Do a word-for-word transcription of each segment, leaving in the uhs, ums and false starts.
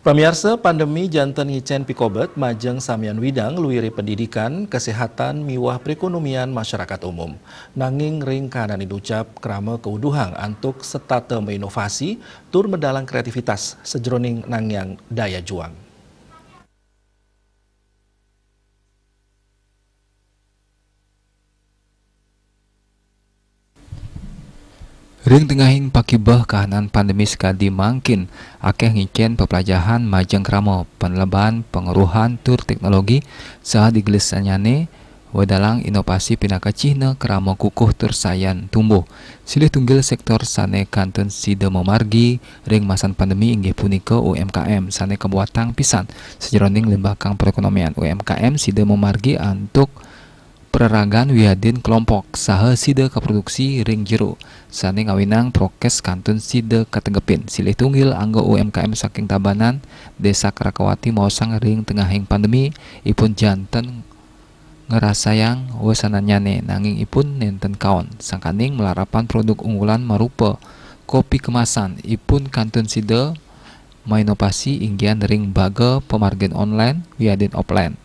Pamiarsa, pandemi janten ngicén pikobet majeng samian widang luiri pendidikan, kesehatan, miwah perekonomian masyarakat umum. Nanging ring kahanan inucap krama kawuduhang antuk setata mainovasi tur medalang kreativitas sajeroning nangiang daya juang. Ring tengahing pakibeh kahanan pandemi sakadi mangkin, akéh ngicén peplajahan majeng krama, paneleban, pangeruhan tur teknologi, saha digelisannyané wedalang inovasi pinaka cihna krama kukuh tur sayan tumbuh. Silih tunggil sektor sané kantun sida mamargi ring masan pandemi inggih punika U M K M sané kabuatang pisan sajeroning limbakang perekonomian. U M K M sida mamargi antuk peraragan wiadin kelompok saha sida kaproduksi ring jero, sané ngawinang prokes kantun sida kategepin. Silih tunggil angga U M K M saking Tabanan, Désa Krakawati maosang ring tengahing pandemi, ipun janten ngrasayang wesanannyané, nanging ipun nénten kaon, sangkaning malarapan produk unggulan marupa kopi kemasan, ipun kantun sida mainovasi inggihan ring baga pamargin online wiadin offline.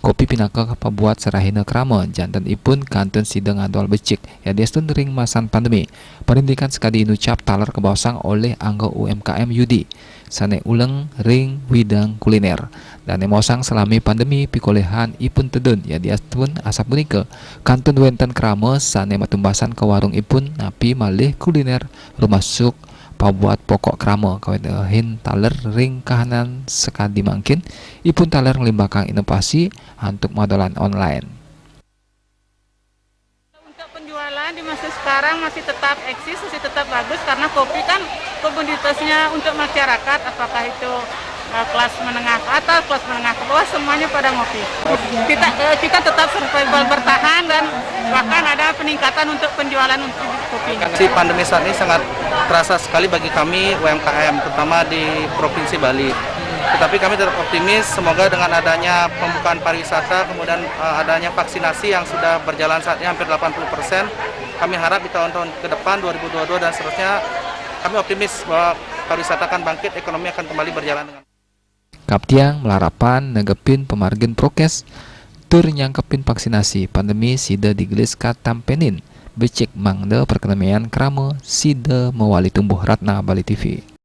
Kopi pinaka pabuat sarahina krama, janten ipun kantun sida ngadol becik, yadiastun ring masan pandemi. Parindikan sakadi inucap taler kabaosang olih angga U M K M Yudi, sané uleng ring widang kuliner. Dané maosang salami pandemi pikolihan ipun tedun, yadiastun asapunika kantun wénten krama sané matumbasan ka warung ipun napi malih kuliner rumasuk pabuat pokok krama kawenehin taler ring kahanan sakadi mangkin, ipun taler nglimbakang inovasi antuk madolan online. Untuk penjualan di masa sekarang masih tetap eksis, masih tetap bagus karena kopi kan komoditasnya untuk masyarakat, apakah itu eh, kelas menengah ke atas, kelas menengah ke bawah, semuanya pada ngopi. Kita eh, kita tetap survival bertahan dan bahkan ada peningkatan untuk penjualan untuk kopi. Si pandemi saat ini sangat terasa sekali bagi kami U M K M, terutama di Provinsi Bali. Tetapi kami tetap optimis, semoga dengan adanya pembukaan pariwisata, kemudian eh, adanya vaksinasi yang sudah berjalan saat ini hampir delapan puluh persen, kami harap di tahun-tahun ke depan, dua ribu dua puluh dua dan seterusnya, kami optimis bahwa pariwisata akan bangkit, ekonomi akan kembali berjalan dengan Kaptiang malarapan negepin pamargin prokes tur nyangkepin vaksinasi pandemi sida digelis katampenin becik mangda perekonomian krama sida mawali tumbuh. Ratna, Bali T V.